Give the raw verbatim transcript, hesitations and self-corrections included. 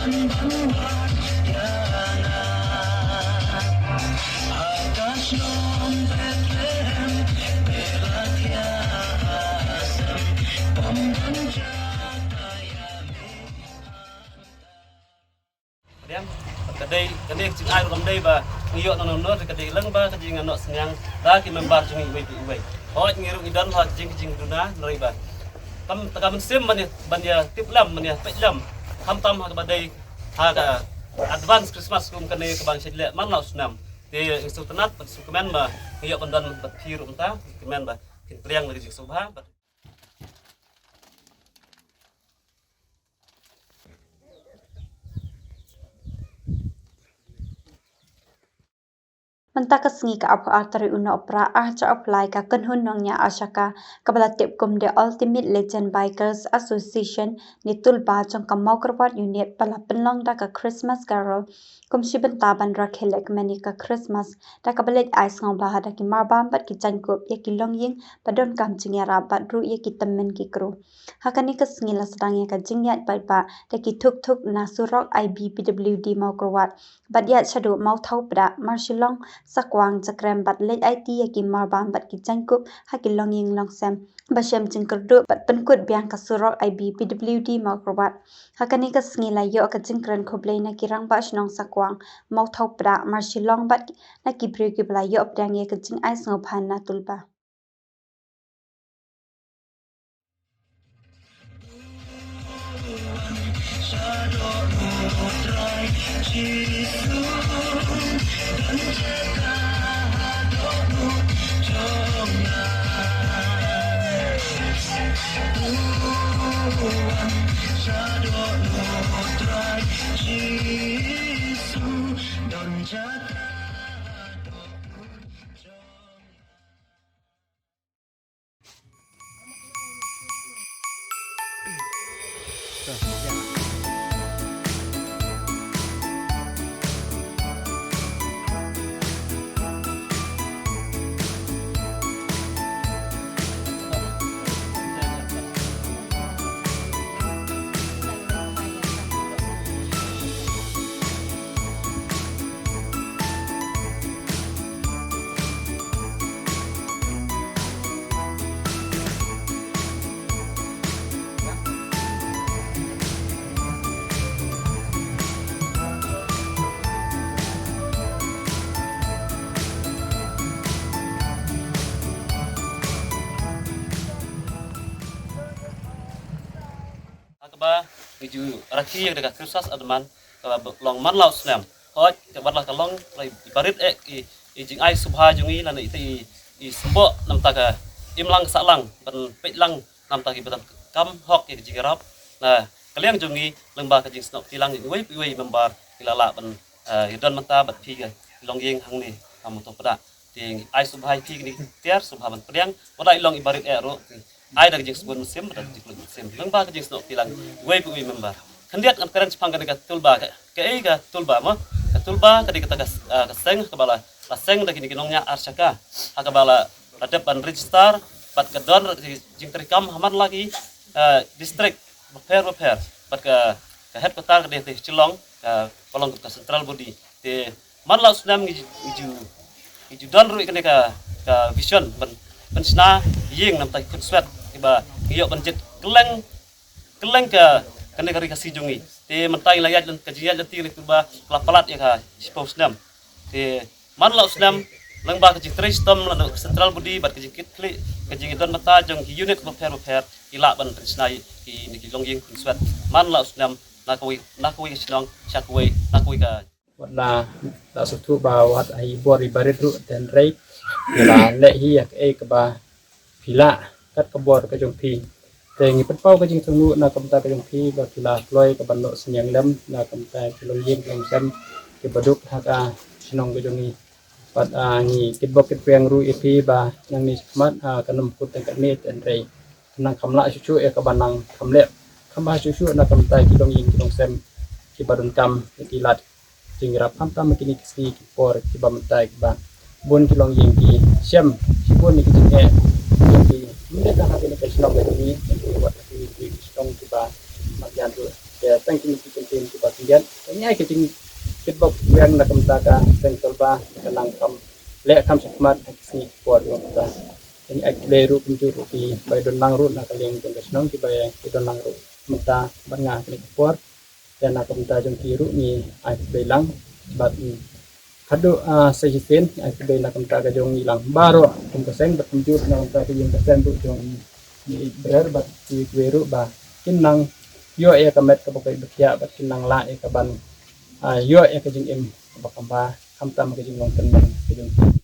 Ka dei kane ka jingai ruh kam dei ba ngi ïoh na nonor, ka dei lang ba ka jingnoh synñiang da ki member jong ngi iwei pa iwei. Hooid, ngi ruh ngi don ha ka jing ka jingduna, ngi ruh ba kam ta ka mynsiem ban ïa, ban ïa tip lem, ban ïa peit lem, khamtam ha kaba dei ha ka advance Christmas kum kane kaba ngi shait leh man la u snem. Te ngi sngewtynnat bad sngewkmen ba ngi ïoh ban don bad phi ruh mynta, kmen ba phin pdiang la ka jingsngewbha bad Mynta ka sngi ka arphew ar tarik u Nohprah arhajar arphew lai, ka kynhun nongñiah Arshaka kaba la tip kum The Ultimate Legend Bikers Association ne Tulba jong ka Mawkyrwat Unit ba la pynlong da ka Christmas Carol kum shi bynta ban rakhe lehkmen ïa ka Christmas da kaba leit ai sngewbha da ki marbam bad ki jaiñkup ïa ki longïing ba donkam jingïarap bad ruh ïa ki tymmen ki kru. Ha kane ka sngi la sdang ïa ka jingïaid paidbah da ki thuk thuk na surok I B P W D Mawkyrwat bad ïaid shaduh Mawthaw Pdah, Marshillong, Sakwang, Jakrem bad leit aiti ïa ki marbam bad ki jaiñkup ha ki longïing longsem ba shem jingkyrduh bad pynkut biang ka surok I B P W D Mawkyrwat. Ha kane ka sngi la ïoh ka jingkren khublei na ki rangbah shnong Sakwang, Mawthaw Pdah, Marshillong bad na ki briew kiba la ïoh pdiang ïa ka jingai sngewbha na Tulba. Ha kaba ngi ju rakhe ïa ka Christmas adman kaba long man la u snem. Hooid, kaba la ka long i barit eh i, i jingai sngewbha jong ngi lane i, i, i symboh namta ka imlang sahlang ban peit lang namta ki ba donkam hok ïa ka jingïarap. Na ka liang jong ngi lyngba ka jingsnoh kti lang iwei pa iwei member ki la lah ban, eh, ïa don mynta bad phi ka longïing hangne ha Mawthaw Pdah. Te ngi ai sngewbha ïa phi kine ki tiar sngewbha ban pdiang, wat la i long i barit eh ruh. Ai da ka jingsbun mynsiem, da ka jingkyllut mynsiem. Lyngba ka jingsnoh kti lang iwei pa iwei member. Khyndiat ngan kren shaphang kane ka Tulba, ka, kaei ka Tulba mo? Ka Tulba ka dei kata ka, ah, ka seng kaba la, la seng da kine ki nongñiah Arshaka. Ha kaba la, la dep ban register bad ka don jingtrei kam ha man la ki, ah, district bapher bapher. Bad ka, ka headquarter ka dei ha Shillong, ka, ka long ka central body. Te man la u snem ngi ju, ngi ju, ngi ju don ruh ïa kane ka, ka vision ban, ban shna ïing namta ki khunswet kiba ngi ïoh ban jied kylleng, kylleng ka, kane ka ri Khasi jong ngi. Te mynta ngi la ïaid lynti, ka jingïaid lynti kane ka Tulba ka la palat ïa ka shiphew snem. Te man la u snem lyngba ka jingtrei shitom lane central body bad ka jingkitkhlieh, ka jingdon bynta jong ki unit bapher bapher ki lah ban pynshna ïa kine ki longïing khunswet man la u snem na kawei, na kawei ka shnong sha kawei, na kawei ka Wat la, la sngewthuh ba wat ha i bor i barit ruh, hynrei la leh hi ïa kaei kaba phi lah kat ka bor ka jong phi. Te ngi pynpaw ka jingthmu na ka bynta ka jong phi ba phi la kloi ka ban noh synñiang lem na ka bynta ki longïing longsem kiba duk ha ka shnong ka jong ngi. Bad, ah, ngi kitbok kitbiang ruh ïa phi ba nangne shakhmat, ah, kan ym kut tang katne, hynrei kan nang kham lah shuh shuh ïa kaba nang kham leh kham bha shuh shuh na ka bynta ki longïing ki longsem kiba donkam ïa ki lad jingïarap, khamtam ha kine ki sngi ki por kiba mynta kiba bun ki longïing ki shem shibun ïa ki jingeh jong ki, ym dei tang ha kane ka shnong ka jong ngi, hynrei wat ha kine ki shnong kiba marjan ruh. Te tang kine ki kyntien kiba khyndiat. Te ngi ai ka jingkitbok biang na ka bynta ka seng Tolba ka nang kham leh kham shakhmat ha ki sngi ki por jong ka. Te ngi ai khublei ruh kumjuh ruh kiba ïadon lang ruh na ka liang jong ka shnong kiba ïadon lang ruh mynta bad nga ha kane ka por. Te na ka bynta jong ki ruh ngi ai khublei lang bad, mm, haduh, ah, sa shisien ngi ai khublei na ka bynta ka jong ngi lang baroh kum ka seng bad kumjuh na ka bynta ka jong ka seng ruh jong ngi, ngi ïeit brer bad ngi kwah ruh ba kin nang ïoh ïa ka met kaba koit ba khiah bad kin nang lah ïa ka ban, ah, ïoh ïa ka jingim kaba kham bha khamtam ka jinglong tymmen ka jong ki.